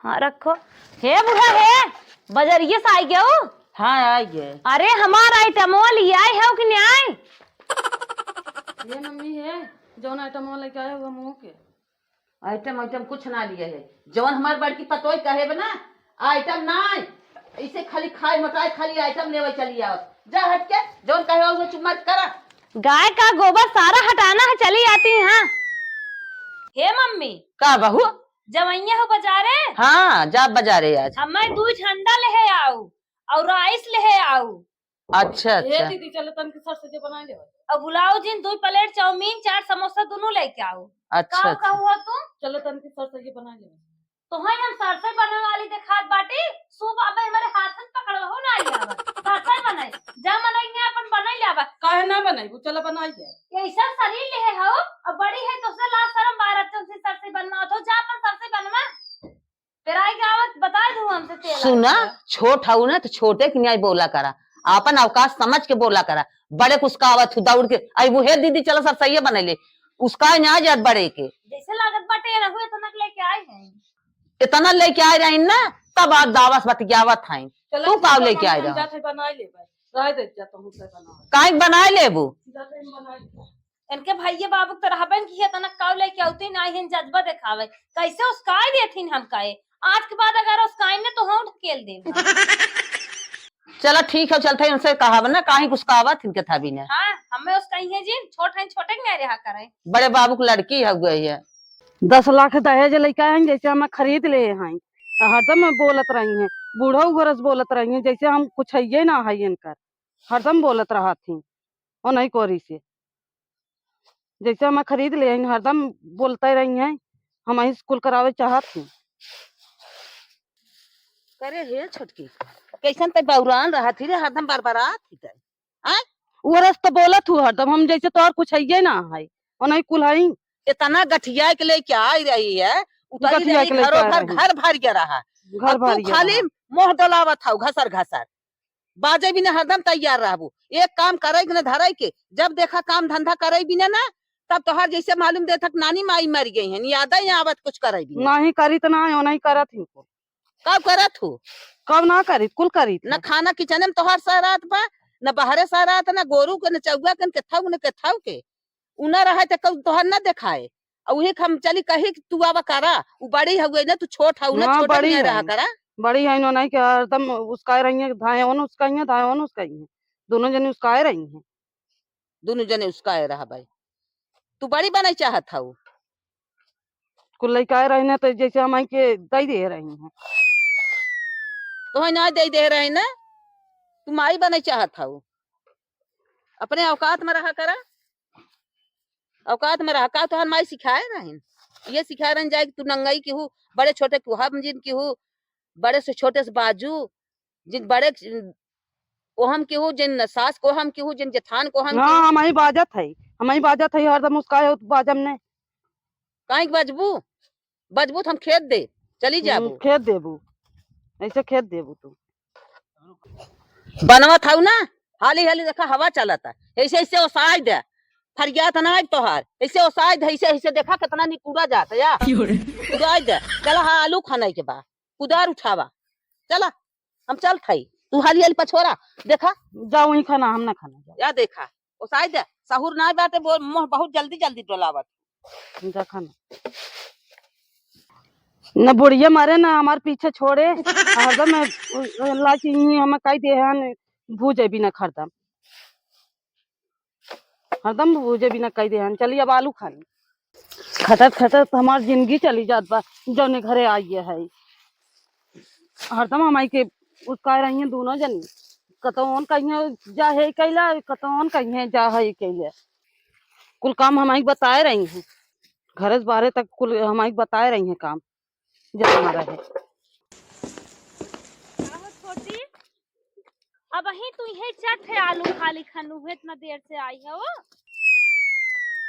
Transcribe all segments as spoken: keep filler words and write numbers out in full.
हाँ, रखो। हे बूढ़ा, हे, बजरिये से आई गयो? हाँ, आई गए। अरे, हमार आइटमवा लियाए हो कि नहीं आए? ये मम्मी है, जौन आइटमवा लेके आए हो, मुँह के। आइटम, आइटम कुछ ना लिए है। जौन हमार बड़की पतोई कहे बे ना, आइटम ना, इसे खाली खाए मोटाए, खाली आइटम लेवे चली आवत। जा हट के, जौन कहे हो, वो चुम्मा करा। गाय का गोबर सारा हटाना है, चली आती हाँ। हे मम्मी। का बहू? जवैया हो बजारे? हाँ, जा बजारे आज। हमें दुई ठंडा लेहे आऊ, और राइस लेहे आऊ। अच्छा, ए अच्छा। दीदी, चलो तनकी सर सजे बना ले। और बुलाओ जिन दुई प्लेट चाउमीन, चार समोसा दोनों लेके आओ। अच्छा, का, अच्छा। का हुआ तू? चलो तनकी सर सजे बना ले। तो है हम सरसों बनवे वाली देखात बाटी, सूप अबे हमारे हाथ से पकड़ो हो ना आइया। सरसों बनाई, जा मनई ने अपन बनाई ले आवा। काहे ना बनाई, वो चला बनाई जाए। ये सब शरीर ले है हो, अब बड़ी है तो से लाज शरम बारत से सरसों बनवा तो जा अपन सरसों बनवा। पेराई के आवत बताए दू हमसे तेल सुना, आइया। छोट हऊ ना तो छोटे के न्याय बोला करा, अपन अवकाश समझ के बोला करा। बड़े कुछ का आवत हूँ दौड़ के, आई वो हे दीदी चला सरसों बनैले, उसका न्याय जात बड़े के। जैसे लागत बाटे ये रहू इतना लेके आए हैं। इतना लेके आए रही ना, तब आप दावस बतियावत हैं। चलो तू ठीक काव है, लेके हम आए हम रहा? जाते बनाए लेबे। रह दे जा, तुम से बनाओ। काहे के बनाए लेबू? जाते हम बनाए लेबे। इनके भैया बाबू तो रहबे न कि इतना काव लेके आउती ना, हिन जज्बा देखावे। कैसे उसकाए देथिन हम काए? आज के बाद अगर उसकाइन ने तो हम ढकेल देब। चला ठीक है, चलते हैं उनसे कहाब ना, काहे कुछ कहावत इनके था भी ना। हाँ, हमें उसका ही है जी, छोट हैं, छोटे के नहीं रहा करें। बड़े बाबू की लड़की है, हुए है। दस लाख दहेज लइका हैं, जैसे हम खरीद ले हैं, हरदम बोलत रही हैं, बूढ़ो घरस बोलत रही हैं, जैसे हम कुछ हइये ना है इनकर, हरदम बोलत रहत ही, ओ नहीं कोरी से, जैसे हम खरीद ले हैं, हरदम बोलते रही हैं, हम ही स्कूल करावे चाहत ही। करे हे छोटकी, कैसन ते बौरान रहत ही रे, हरदम बरबरात ही ते। आय? वो रस तो बोलत हूँ हरदम, हम जैसे तोहर कुछ हइये ना है, ओ नहीं कुल हई। इतना गठिया के लेके आई रही है, उतरी गठिया रही, के लेके घरों आ भर रही। घर भर गया रहा। घर अब तू भर गया खाली रहा। मुँह डोलावत हऊ घसर घसर, बाजे भी ना हरदम तैयार रहबू। एक काम करे के ना धरे के, जब देखा काम धंधा करे भी ना, ना, तब तोहर जैसे मालूम देत हक नानी माई मर गई है, याद है आवत कुछ करे भी ना। नहीं करी तो ना, ओ नहीं करत ही कुल। कब करत हूँ? कब ना करी, कुल करी न थी। खाना किचन में तोहार सहरात बा, न बाहरे सहरात, न गोरू के, न चौवा के, न केथाऊ, न केथाऊ के। उ ना रहे तो कब तोहार ना देखाए। और उहे हम चली कही कि तू आवा करा, उ बड़ी हउए ना, तू छोट हऊ ना, हाँ, छोटे बड़ी में रहा है। करा। बड़ी है, इन्होंने के हरदम उसका रही है, धाए ओन उसका ही है, धाए ओन उसका ही है। दोनों जने उसकाए रही हैं। दुनु जने उसकाए रहा भाई। तू बड़ी बनई चाहत हऊ? कुल लइकाए रही ना, तो जैसे हम के दई दे रही हैं। तोहे ना दई दे रही ना, तू माई बनई चाहत हऊ? अपने औकात में रहा करा, औकात में रहा। का तोहर माई सिखाए रही? ये सिखाए रही जाए कि तू नंगई केहू, बड़े छोटे को हम जिन केहू, बड़े से छोटे से बाजू, जिन बड़े, ओहम केहू, जिन सास को हम केहू, जिन जेठान को हम हाँ, केहू। हम ही बाजत है, हम ही बाजत है, हरदम उसका है, बाजम ने। काहे के बजबू? बजबू तो हम खेद दे, चली हम्म, जाबू। खेद देबू, ऐसे खेद देबू तू। बनवत हऊ ना, हाली हाली देखा हवा चलता, ऐसे ऐसे ओसाई दे, फरियात ना आइब तोहार, ऐसे ओसाई दे, ऐसे ऐसे देखा कितना निकुरा जाता या। क्यों रे? कुदाई दे, चला हाँ आलू खाने के बा, कुदार उठावा, चला। हम चल थाई, तू हाली हाली पछोरा। देखा। जाओ वहीं खाना, हम ना खाना, जाओ। या देखा, ओ साइद सहूर ना बाटे, बोल, मोह बहुत जल्दी जल्दी डोलावत। जा खाना। न बुढ़िया मारे ना हमार पीछे छोड़े, हरदम में लाची ही हम कई दे हन, भूजे भी ना खरदम। हरदम भूजे बिना कई देहन, चली अब आलू खानी। खटत खटत हमार जिंदगी चली जात बा, जौने घरे आइए है। हरदम हमाई के उसका रही हैं दोनों जनी, कतौन कहिए जा है कैला, कतौन कहिए जा है कैले। कुल काम हमाई बताए रही हैं, घरे से बाहरे तक कुल हमाई बताए रही हैं काम। जब हमारा है। आहो छोटी, अबहीं तू इहे चट है आलू खाली खनु हुए, इतना देर से आई है वो।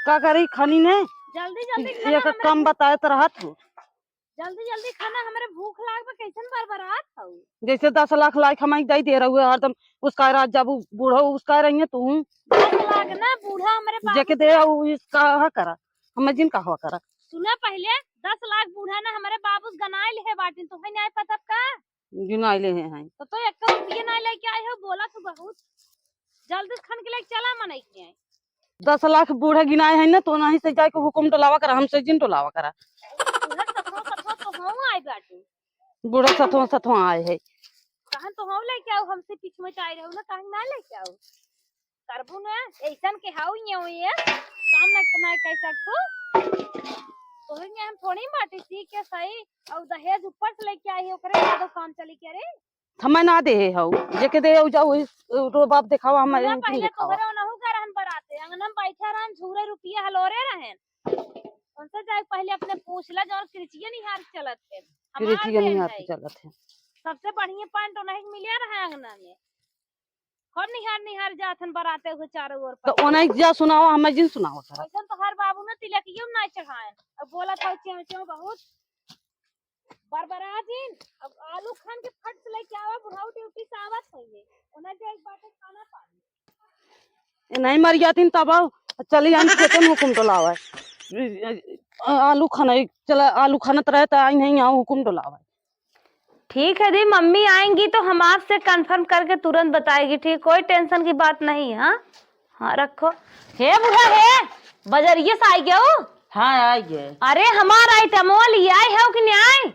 का करी खनी ने? जल्दी जल्दी ये खाना का हमरे काम भूख बताए तो रहत हो। जल्दी जल्दी खाना, हमरे भूख लाग बा, कैसन बरबरात हऊ? जैसे दस लाख लाइक हमाई दई दे रहुए हरदम, उसका रात जाबू बूढ़ो उसका रही है तू। दस लाख ना बूढ़ा हमरे बाबू जेके दे के। उ इसका हा करा, हमें जिन कहवा करा। सुना पहले, दस लाख बूढ़ा ना हमरे बाबूस गनाए लेहे बाटिन, तोहे नाहीं पता का? गिनाए लेहे हैं। तो, तो एक रुपया नाहीं लेके आए हो, बोला तू बहुत। जल्दी से खन के लेके चला मनई के। दस लाख बूढ़ा गिनाए हैं ना, तो नाहीं से जाए के हुकुम डोलावा करा, हमसे जिन डोलावा करा। बूढ़ा सतवा सतवा तो हम आए बाटे। बूढ़ा सतवा सतवा आए है। कहन तो हम लेके आओ, हमसे पीछे में चाहे रहो ना, कहन ना लेके आओ। करबू ना, ऐसन के हाउ ये हुई है, काम ना, ना कर सकतू। तोहरे में हम थोड़ी बाटी सी के सही, और दहेज ऊपर से लेके आई है, ओकरे बाद काम चली के रे। हमें ना देहे हऊ, जेके देहे हऊ जाऊ, वही रो बाप देखावा, हम सुना, एंट्री पहले देखावा। तोहरे ओनहु का रहन बराते, अंगना में बैठे रहन, झूरे रुपये हलोरे रहन। उनसे जाए पहले अपने पूछ ला, जौन किरचिया निहार चलत है। हमार किरचिया देन निहार है। चलत है। सबसे बढ़िया पैंट ओनही के मिले रहे अंगना में। हर निहार निहार जात हन बराते हुए चारों ओर तो पर। ओनही जा सुनावा, हमें जिन सुनावा सारा। वैसन तो हर बाबू ने तिलकियो में ना चढ़ाएन। अब बोला था चेव चेव बहुत। बरबरा जिन, अब आलू खान के फट से लेके आवा, बुढ़ऊ ड्यूटी से आवत होइए। ओना जाए एक बाटे खाना पानी। ए, नहीं मर जाती तब आओ, चली हम खेते में हुकुम डोलावा। आलू खाना, चला आलू खाना तो रहता, आई नहीं आओ हुकुम डोलावा। ठीक है दी, मम्मी आएंगी तो हम आपसे कंफर्म करके तुरंत बताएगी, ठीक? कोई टेंशन की बात नहीं है, हाँ? हाँ, रखो। हे बूढ़ा, हे, बजरिये से आई गयो? हाँ, आई गए। अरे, हमार आइटमवा लियाए हो कि नहीं आए?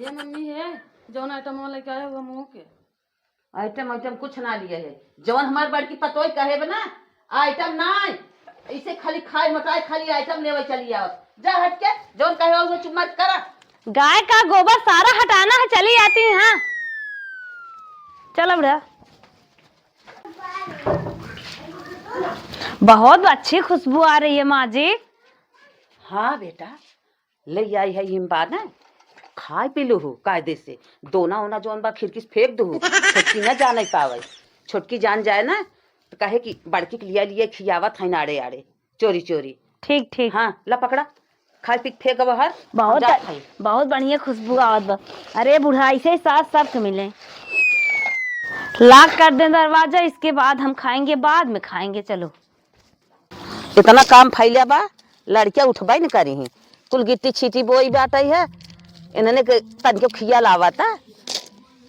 ये मम्मी है, जौन आइटमवा लेके आए हो, मुँह के। आइटम, आइटम कुछ ना लिए है। जौन हमार बड़की पतोई कहे बे ना, आइटम ना आए। इसे खाली खाए मोटाए, खाली आइटम लेवे चली आवत। जा हट के, जौन कहे हो, वो चुप मत करा। गाय का गोबर सारा हटाना है, चली आती हैं। हाँ। चलो बुढ़ा। बहुत अच्छी खुशबू आ रही है माँ जी। हाँ बेटा, ले आई है हिम्बा ना, खाए पी लूहू कायदे से। दोना ओना जौन बा खिड़की से फेंक दूहू, छोटकी ना जाने पावे। छोटकी जान जाए ना तो कहे कि बड़की के लिए लिए खियावत है आड़े आड़े, चोरी चोरी। ठीक, ठीक। हाँ, ला पकड़ा, खाए पी के फेंक अब हर, बहुत जात है। बहुत बढ़िया खुशबू आवत बा। अरे बूढ़ा, ऐसे ही सास सबके मिले। लॉक कर दे दरवाजा, इसके बाद हम खाएंगे, बाद में खाएंगे। चलो। इतना काम फैला बा, लड़किया उठबे न करी ही। कुल गिट्टी छीटी बोई बाटे है, इन्हने के तनिको खियाल आवता।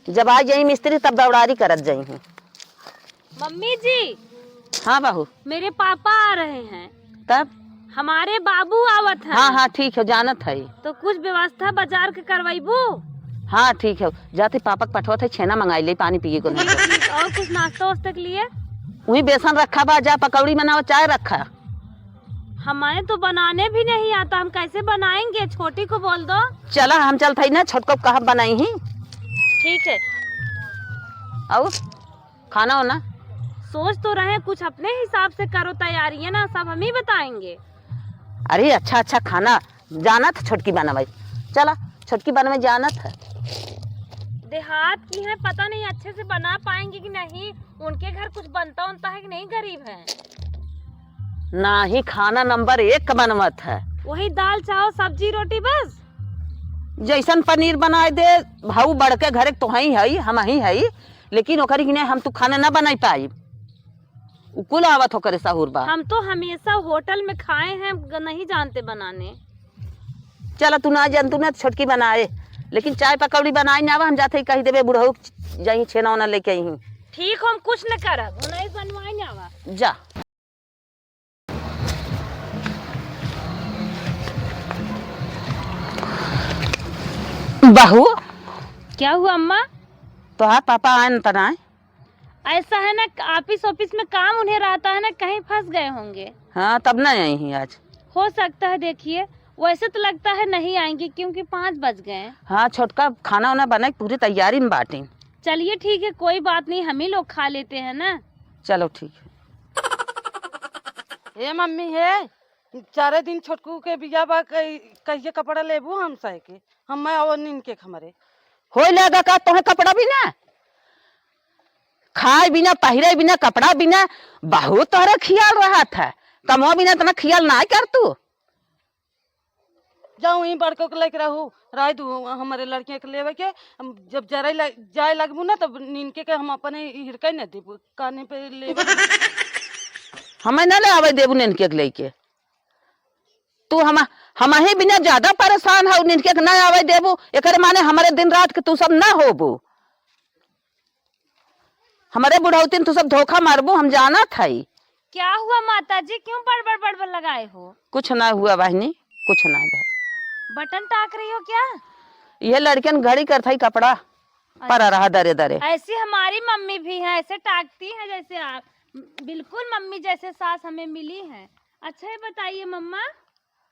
जब आ जाई मिस्त्री तब दौड़ारी करत जाई ही। मम्मी जी। हाँ बहू। मेरे पापा आ रहे हैं। तब? हमारे बाबू आवत हैं। हाँ, हाँ, ठीक है, जानत है। तो कुछ व्यवस्था बाजार के करवाइबू? हाँ, ठीक है, जाते पापा के पठवत है, छेना मंगाई ले, पानी पिए को नहीं। ठीक, ठीक। और कुछ नाश्ता वास्ता के लिए? वही बेसन रखा बा, जा पकौड़ी बनावा, चाय रखा। हमें तो बनाने भी नहीं आता, हम कैसे बनाएंगे? छोटी को बोल दो। चला, हम चलत हई ना, छोटको कहा बनाई ही। ठीक है। और खाना वाना? सोच तो रहे हैं, कुछ अपने हिसाब से करो तैयारी, है ना, सब हम ही बताएंगे। अरे अच्छा अच्छा खाना जानत है छोटकी बनवाई। चला, छोटकी बनवाई जानत है। देहात की है, पता नहीं अच्छे से बना पाएंगे कि नहीं। उनके घर कुछ बनता उनता है कि नहीं, गरीब हैं। नाही, खाना नंबर एक बनवत है। वही दाल चावल सब्जी रोटी बस। जैसन पनीर बनाए दे, भाऊ बड़के घरे तो हई हई, हम ही हई, लेकिन ओकरी किने हम तू खाना ना बनाई पाई। उ कुल आवत ओकरे सहूर बा। हम तो हमेशा होटल में खाए हैं, ग-, नहीं जानते बनाने। चला, तू ना जानतू ना, छोटकी बनाए, लेकिन चाय पकौड़ी बनाए ना आवा, हम जाते ही कही देबे बुढ़ऊ जाई छेना ओना लेके आई ही। ठीक, हम कुछ न करब, हम नहीं बनवाए ना आवा। जा। बहू। क्या हुआ अम्मा? तोहार पापा आए न त ना आए? ऐसा है ना, ऑफिस ऑफिस में काम उन्हें रहता है ना, कहीं फंस गए होंगे। हाँ, तब ना आई ही आज। हो सकता है, देखिए, वैसे तो लगता है नहीं आएंगे क्योंकि पाँच बज गए हैं। हाँ, छोटका खाना वाना बनाए, पूरी तैयारी में बाटी। चलिए ठीक है, कोई बात नहीं, हम ही लोग खा लेते हैं ना। चलो ठीक है। हे मम्मी हे, चारे दिन छोटकू के बिया बा, कई-, कहिए कपड़ा लेबू हमसे के? हम मैं और नीन के हमरे। होई लगा का तोहे कपड़ा बिना? खाए बिना, पहिरे बिना, कपड़ा बिना, बहुत तोहरे खियाल रहत है। कमवा बिना इतना खियाल ना कर तू। जाऊ वहीं बड़को के लेके रहू, राय दू हमरे लड़किया के लेवे के। हम जब जरे ल-, जाए लगबू ना, तब नीन के, के हम अपने हिरके न देबू, काने पे लेवे। हमें ना ले आवे देबू नीन के लेके। तू हम, हमही बिना ज्यादा परेशान हऊ, निनके के ना आवे देबू, एकरे माने हमरे दिन रात के तू सब ना होबू। हमरे बुढ़ौतिन तू सब धोखा मारबू, हम जानत हई। क्या हुआ माता जी, क्यों बड़बड़ बड़बड़ लगाए हो? कुछ ना हुआ बहिनी, कुछ ना हुआ। बटन टाक रही हो क्या? ये लड़कियन घड़ी करत हई कपड़ा, अच्छा। परा रहा दरे दरे। ऐसी हमारी मम्मी भी है, ऐसे टाकती है जैसे आप, बिल्कुल मम्मी जैसे सास हमें मिली है। अच्छा ये बताइए मम्मा,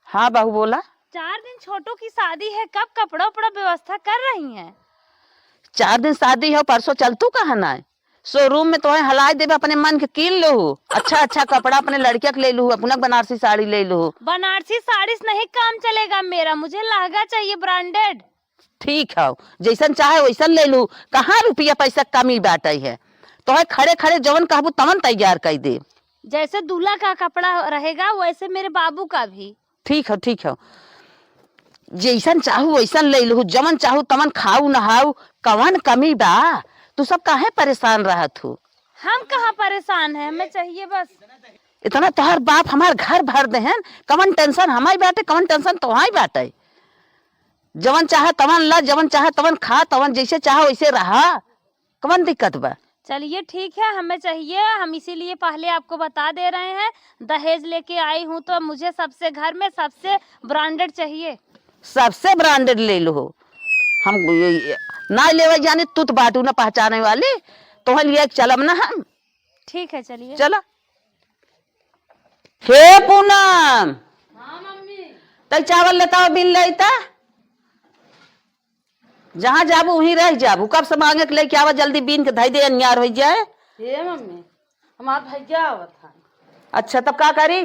हाँ बहू बोला। चार दिन छोटू की शादी है, कब कपड़ा उपड़ा व्यवस्था कर रही हैं? चार दिन शादी है, परसों चलतू कहाँ ना है? शोरूम में तोहे हलाए देबे, अपने मन के कीन लूहू। अच्छा अच्छा कपड़ा अपने लड़किया के ले लूहू, अपना बनारसी साड़ी ले लूहू। बनारसी साड़ी से नहीं काम चलेगा मेरा, मुझे लहंगा चाहिए branded। ठीक है, जैसन चाहे वैसन ले लूहू। कहाँ रुपया पैसा कमी बाटे है? तोहे खड़े खड़े जवन कहबू तवन तैयार कर दे। जैसे दूल्हा का कपड़ा रहेगा वैसे मेरे बाबू का भी। ठीक है, ठीक है, जैसन चाहू वैसन ले लूहू, जवन चाहू तवन खाऊ नहाऊ, कवन कमी बा? तू सब काहे परेशान रहत हू? हम कहाँ परेशान है, हमें चाहिए बस। इतना तोहार बाप हमार घर भर देहन, कवन tension हमाई बाटे, कवन tension तोहाई बाटे? जवन चाहे तवन ला, जवन चाहे तवन खा, तवन जैसे चाहे वैसे रहा। कवन दिक्कत बा? चलिए ठीक है, हमें चाहिए, हम इसीलिए पहले आपको बता दे रहे हैं। दहेज लेके आई हूँ तो मुझे सबसे, घर में सबसे branded चाहिए। सबसे branded ले लूहू। हम ये, ये, ना लेवे जाने, तू तो बाटू ना पहचाने वाली, तोहे लिए चलब ना हम। ठीक है, चलिए। चला। हे पूनम, हाँ मम्मी। तई चावल लेता हो, बीन लेता। जहाँ जाबू वहीं रह जाबू, कब से मांगे के लेके आवा, जल्दी बीन के धई दे, अन्यार हो जाए। हे मम्मी, हमार भैया आवत है। अच्छा, तब का करी?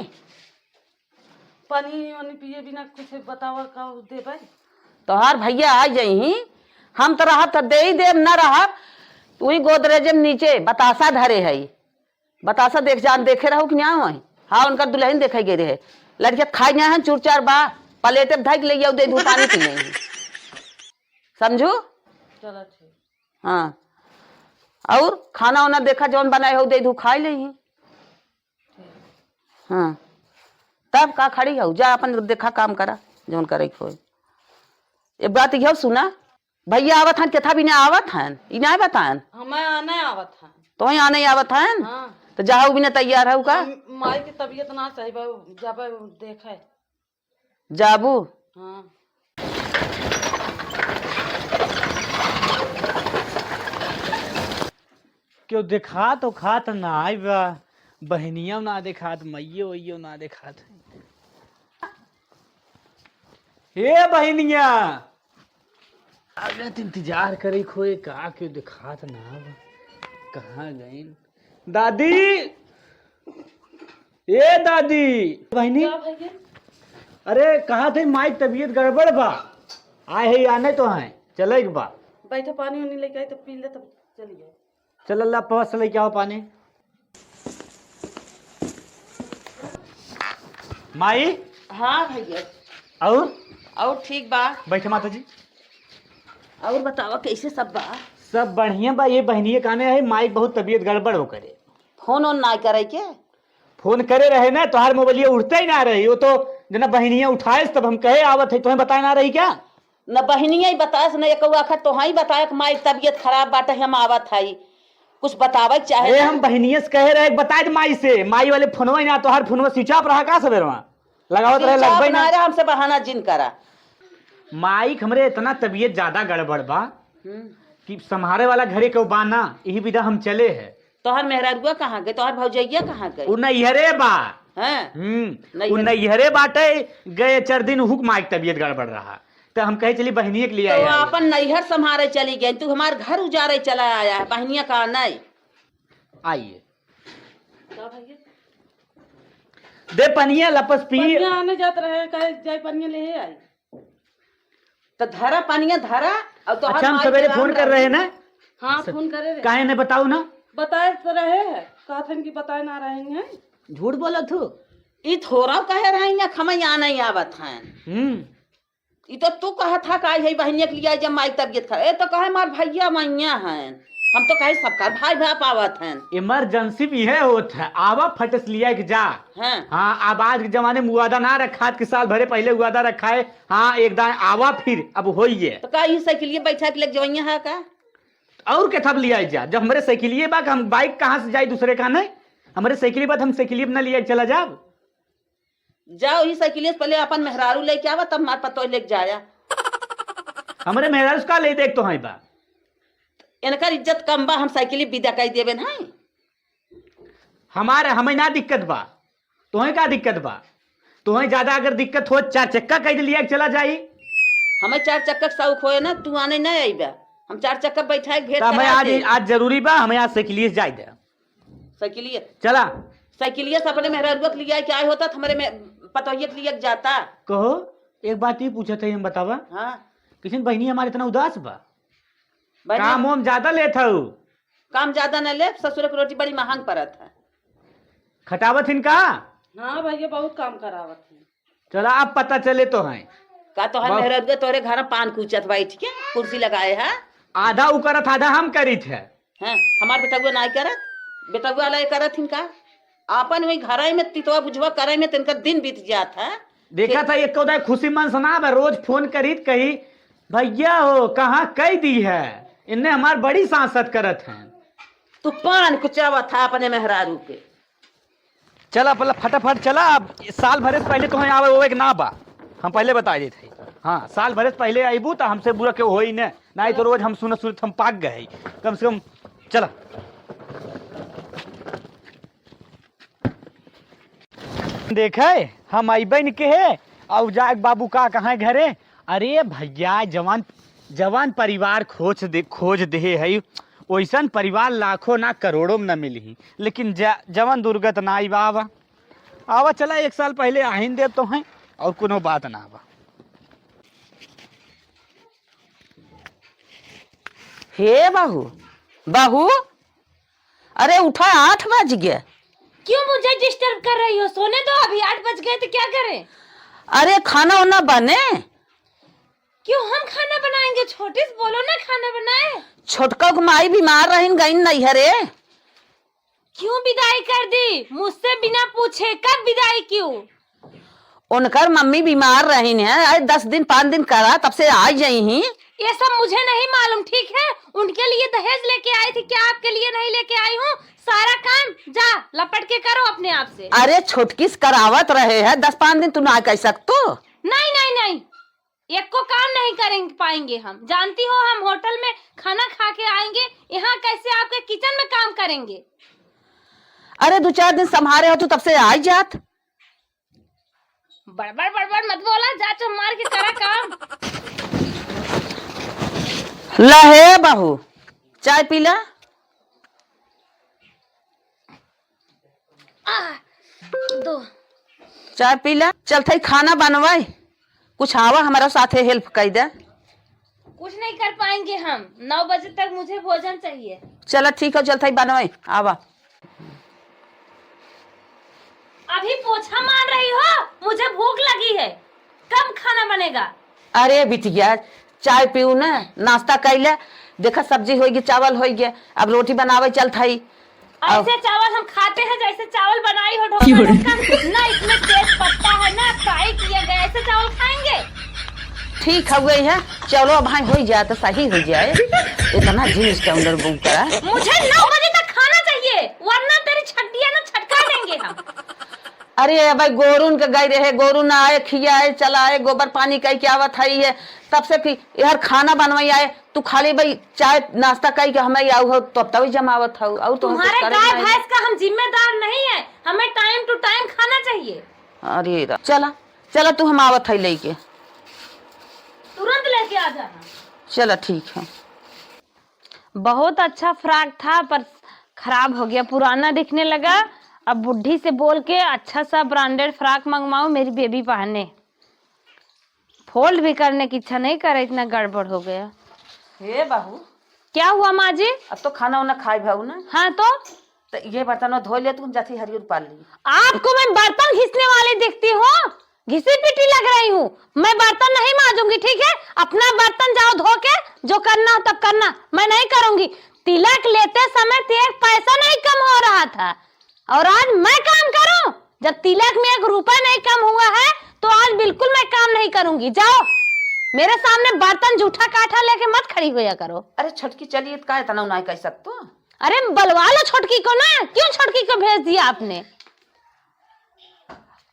पानी वानी पिए बिना कुछ बतावा का देबे? तोहार भैया आ जाई, हम तो रहब तो दे ही देब, ना रहब। वही गोदरेज में नीचे बतासा धरे है, बतासा देख जान देखे रहू कि ना होई? हाँ, उनकर दुल्हन देखे गए रहे। लड़के खाए ना हैं, चूर चार बा, प्लेटे में धइ के ले आओ, दे दू, पानी पी लेंगे। समझू? चलो ठीक। हाँ। और खाना वाना देखा, जौन बनाए हो, दे दू, खाए ले ही। हाँ। तब का खड़ी हो? जा अपन देखा, काम करा, जौन करे के होई। एक बात इहो सुना, भैया आवत हन, केथा बिना आवत हन, ई नाय बतायन। हमें आने आवत हन। तोहई आने आवत हन? हाँ। तो जाहू बिना तैयार हऊ का? हम, माई के तबीयत ना सही बा, जाबे देखे। जाबू? हाँ। केहू देखात ओखात नाय बा, बहिनिया ना देखात, मइयो वइयो ना देखात। हे बहिनिया, अबे त इंतजार करे खोए का, केहू देखात ना बा, कहाँ गइन? दादी, ए दादी। बहिनी। का भैया? अरे, कहा थे माई तबीयत गड़बड़ बा, आए है या नहीं तो है, चले एक बा। बैठो, पानी उनी लेके आई, तब पी ले, तब चली जाए। चल अल्लाह, पवा से लेके आओ पानी। माई। हाँ भैया। और? और ठीक बा। बैठे माता जी। और बतावा, कैसे सब बा? सब बढ़िया बा। ये बहनिए काने है, माई बहुत तबीयत गड़बड़ हो करे। फोन ओन ना करे के? फोन करे रहे ना, तोहार मोबाइलिया उठते ही ना रही। वो तो जना बहनिया उठाएस, तब हम कहे आवत है, तुम्हें बताए ना रही क्या? न बहिनिया ही बताएस, न एको आखर तोहई बताए कि माई तबीयत खराब बाटे, हम आवत हई, कुछ बतावे के चाहे अरे ना। हम बहिनिया से कहे रहे, बताए दे माई से, माई वाले फोनवा ही ना, तोहार फोनवा switch off रहा का सवेरवा? लगावत रहे, switch off लगबे ना ना। रहा, हमसे बहाना जिन करा। माई के हमरे इतना तबीयत ज्यादा गड़बड़ बा हम्म। कि संभारे वाला घरे केहू बा ना, यही विधा हम चले है। तोहर मेहरारुआ कहाँ गए? तोहर भौजैया कहाँ गए? उ नैहरे बा। हैं? हम्म, उ नैहर। नैहरे बाटे, गए चार दिन हुक माई के तबीयत गड़बड़ रहा, तो हम कहे चली बहनिए के लिए तो आए। आपन नैहर संभारे चली गए, तू हमार घर उजारे चला आया है, बहनिया का नहीं। आइए। का भैया? दे पनिया लपस पी। पनिया आने जात रहे, कहे जाए पनिया ले आई। तो धरा पनिया धरा, और तोहर अच्छा, हम माई सवेरे के फोन राम कर रहे राम। ना? हाँ, स-, फोन करे रहे। काहे नहीं बताऊ ना? बताए तो रहे हैं, कहत हन कि बताए ना रहे हैं। झूठ बोलत हूँ। ई थोड़ा कहे रहे हैं, खमैया नहीं आवत हैं। हम्म। ई तो तू कहत हा का है बहनिया के लिए जब माई तबीयत खराब, ए तो कहे मार भैया मैया हैं, हम तो कहे सबका भाई भाई पावत हैं। इमरजेंसी भी है होत है, आवा फट से लिया के जा। हाँ। हाँ, अब आज के जमाने में वादा ना रखा कि साल भरे पहले वादा रखा है। हाँ, एक दाएं आवा फिर अब होइए। तो का ई साइकिलिए बैठा के लेके जवइया है का? और के थप लिया जा, जब हमरे साइकिलिए बा, हम बाइक कहाँ से जाई दूसरे का? नहीं, हमरे साइकिलिए बा, हम साइकिलिए पे ना लिया के चला जाब। जाओ, ई साइकिलिए से पहले अपन मेहरारू लेके आवा, तब हमार पतोह लेके जाया। हमरे मेहरारू से का ले देख तो है बा? इनकर इज्जत कम बा, हम साइकिलिए विदा कर देबे नहीं। हमारे, हमें ना दिक्कत बा, तोहें का दिक्कत बा? तोहें ज्यादा अगर दिक्कत हो, चार चक्का कह लिया के चला जाई। हमें चार चक्का के शौक होए ना, तू आने नहीं आईबा। हम चार चक्का बैठाए के भेंट तो हमें करा आज, दे। आज जरूरी बा, हमें आज साइकिलिए से जाए दे। साइकिलिए? चला। साइकिलिए से अपने मेहरारुआ के लिया के आए होता, तो हमारे में पतोहिए के लिया के जाता। कहो, एक बात ये पूछत है, हम बतावा। हाँ। किशन बहिनी हमारे इतना उदास बा? बहिनी काम वाम ज्यादा लेत हऊ? काम ज्यादा न ले, ससुर के रोटी बड़ी महंग पड़त है। खटावत हिन का? हाँ भैया, बहुत काम करावत है। चला, अब पता चले तो हैं। का तोहर बस। मेहररुआ तोहरे घर में पान कूचत बैठ के कुर्सी लगाए है? आधा उ करत, आधा हम करीत है। हैं, हमार बेटउआ नाई करत? बेटउआ वाला ये करत हिन का? आपन वही घरे में तितवा बुझवा करे में तिनकर दिन बीत जात है। देखा था, एक उदय खुशी मन से ना बा, रोज फोन करीत कही, "भैया हो, कहाँ कई दी है?" इनने हमार बड़ी सांसत करत हैं। तू पान कुचावत है अपने मेहरारू के। चला, पहले फटाफट चला, अब साल भरे से पहले तोहें आवे ओवे के ना बा, हम पहले बता देत हई। हाँ, साल भरे से पहले अइबू त हमसे बुरा केहू होई न, नाहीं तो रोज हम सुनत सुनत हम पाक गए हई। कम से कम चला। देखे, हम अइबे न के है, अउ जाए बाबू का कहाँ घरे। अरे भैया, जवान, जवान परिवार खोज दे, खोज देहे हई, ओइसन परिवार लाखों ना करोड़ों में न मिलही, लेकिन ज-, जवन दुर्गत ना आई बा। आवा, आवा, चला, एक साल पहले आहिन देब तो हैं, और कोनो बात ना बा। हे बहू, बहू, अरे उठा, आठ बज गया। क्यों मुझे डिस्टर्ब कर रही हो? सोने दो अभी, आठ बज गए तो क्या करें? अरे खाना वाना बने। क्यों हम खाना बनाएंगे? छोटे से बोलो ना, खाना बनाए। छोटका के माई बीमार रहिन, गइन नैहरे। क्यों विदाई कर दी मुझसे बिना पूछे? कब विदाई क्यों? उनकर मम्मी बीमार रहिन है, अरे दस दिन पाँच दिन करा, तब से आ गई ही। ये सब मुझे नहीं मालूम, ठीक है? उनके लिए दहेज लेके आई थी, क्या आपके लिए नहीं लेके आई हूँ? सारा काम जा लपट के करो अपने आप से। अरे छोटकी से करावत रहे है, दस पाँच दिन तू ना कह सकतो? नहीं, नहीं, नहीं, एको काम नहीं करेंगे, पाएंगे हम। जानती हो, हम होटल में खाना खा के आएंगे, यहाँ कैसे आपके किचन में काम करेंगे? अरे दो चार दिन संभारे हो तू, तब से आई जात। बड़बड़ बड़बड़ मत बोला, जा चुप मार के करा काम। ला हे बहू, चाय पी ला। आ, दो। चाय पी ला, चलत हई खाना बनवाई, कुछ आवा हमरा साथे हेल्प कई दे। कुछ नहीं कर पाएंगे हम, नौ बजे तक मुझे भोजन चाहिए। चला ठीक है, चलत हई बनवाई, आवा। अभी पोछा मार रही हो, मुझे भूख लगी है, कब खाना बनेगा? अरे बिटिया, चाय पीऊ ना, नाश्ता कइले, देखा सब्जी होइगी, चावल होइगे, अब रोटी बनावे चलत हई। अब ऐसे चावल हम खाते हैं जैसे चावल बनाई हो ढोकला ढक्कन, ना इसमें तेज पत्ता है ना फ्राई किया गया, ऐसे चावल खाएंगे? ठीक हउए है, चलो अब हाँ हो जाए तो सही हो जाए, इतना जींस के अंदर घूम करा। मुझे नौ बजे तक खाना चाहिए, वरना तेरी छड्डियाँ ना छटका देंगे हम। अरे भाई, गोरुन के गई रहे, गोरुन आए, खियाए, चलाए, गोबर पानी कई के आवत हई है, तब से कि यार खाना बनवाई आए, तू खाली भाई चाय नाश्ता कई के हमें आऊ हो, तब तभी जमावत हऊ, और तो हम कुछ तुम्हारे करे गाय नहीं। भैंस का हम जिम्मेदार नहीं है, हमें time to time खाना चाहिए। अरे रा-, चला, चला तू, हम आवत हई लेके। तुरंत लेके आ जाना। चला ठीक है। बहुत अच्छा फ्रॉक था, पर खराब हो गया, पुराना दिखने लगा। अब बुढ़ी से बोल के अच्छा सा ब्रांडेड फ्रॉक मंगवाओ, मेरी बेबी पहने। फोल्ड भी करने की इच्छा नहीं करे, इतना गड़बड़ हो गया। हे बहू। क्या हुआ माँ जी? अब तो खाना वाना खाए भाऊ ना। हाँ तो? तो ये बर्तन धो ले, तुम जाती हरियर पाल ली। आपको मैं बर्तन घिसने वाली दिखती हूँ? घिसी पिटी लग रही हूँ। मैं बर्तन नहीं मांजूंगी, ठीक है? अपना बर्तन जाओ धो के, जो करना हो तब करना, मैं नहीं करूंगी। तिलक लेते समय तो एक पैसा नहीं कम हो रहा था, और आज मैं काम करूं? जब तिलक में एक रुपया नहीं कम हुआ है, तो आज बिल्कुल मैं काम नहीं करूंगी। जाओ, मेरे सामने बर्तन जूठा काठा लेके मत खड़ी होया करो। अरे छोटकी, चलिए, तो का इतना उनाई कर सकतो? अरे बलवा लो छोटकी को ना, क्यों छोटकी को भेज दिया आपने?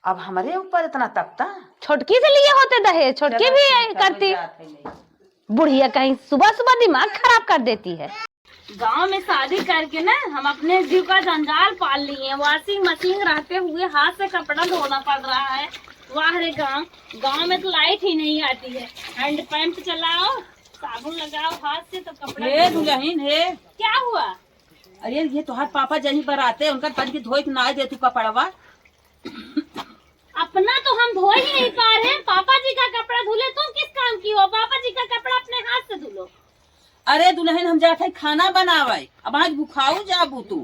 अब हमरे ऊपर इतना तपता? छोटकी से लिए होते दहेज, छोटकी चलो भी ठीक है, करती। कोई बात है नहीं। बुढ़िया कहीं सुबह सुबह दिमाग खराब कर देती है। गांव में शादी करके ना हम अपने जीव का जंजाल पाल लिए हैं। वॉशिंग मशीन रहते हुए हाथ से कपड़ा धोना पड़ रहा है। वाह रे गांव, गांव में तो लाइट ही नहीं आती है। हैंड पंप चलाओ, साबुन लगाओ हाथ से तो कपड़ा हे धो। दुल्हन हे। क्या हुआ? अरे ये तोहार पापा जहीं बराते, उनका तन के धोए के ना दे तू कपड़वा। अपना तो हम धो ही नहीं पा रहे हैं, पापा जी का कपड़ा धुले, तुम किस काम की हो? पापा जी का कपड़ा अपने हाथ से धुलो। अरे दुल्हन, हम जात है खाना बनावे, अब आज भुखाऊ जाबू तू।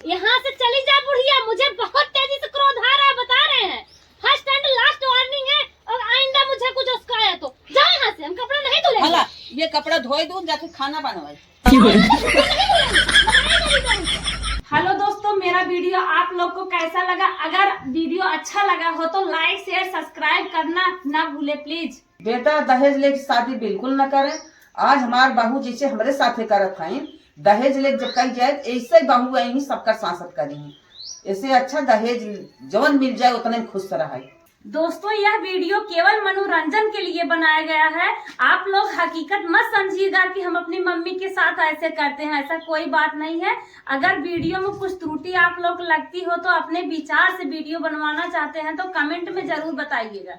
यहाँ से चली जा बुढ़िया, मुझे बहुत तेजी से क्रोध आ रहा है, बता रहे हैं। फर्स्ट एंड लास्ट वार्निंग है, और आइंदा मुझे कुछ उसका आया तो जाओ यहाँ से, हम कपड़ा नहीं धुलेंगे। भला ये कपड़ा धोए दूं, जाके खाना बनवाए। हेलो दोस्तों, मेरा वीडियो आप लोग को कैसा लगा? अगर वीडियो अच्छा लगा हो तो लाइक, शेयर, सब्सक्राइब करना ना भूले प्लीज। बेटा, दहेज लेके शादी बिल्कुल न करें। आज हमार बहू जैसे हमरे साथे करत हईं, दहेज लेके जब कही जाए, तो ऐसे बहू आई ही सबका सांसत करी ही। ऐसे अच्छा दहेज जवन मिल जाए, उतने में खुश रहे। दोस्तों, यह वीडियो केवल मनोरंजन के लिए बनाया गया है। आप लोग हकीकत मत समझिएगा कि हम अपनी मम्मी के साथ ऐसे करते हैं, ऐसा कोई बात नहीं है। अगर वीडियो में कुछ त्रुटि आप लोग लगती हो तो अपने विचार से वीडियो बनवाना चाहते हैं तो कमेंट में जरूर बताइएगा।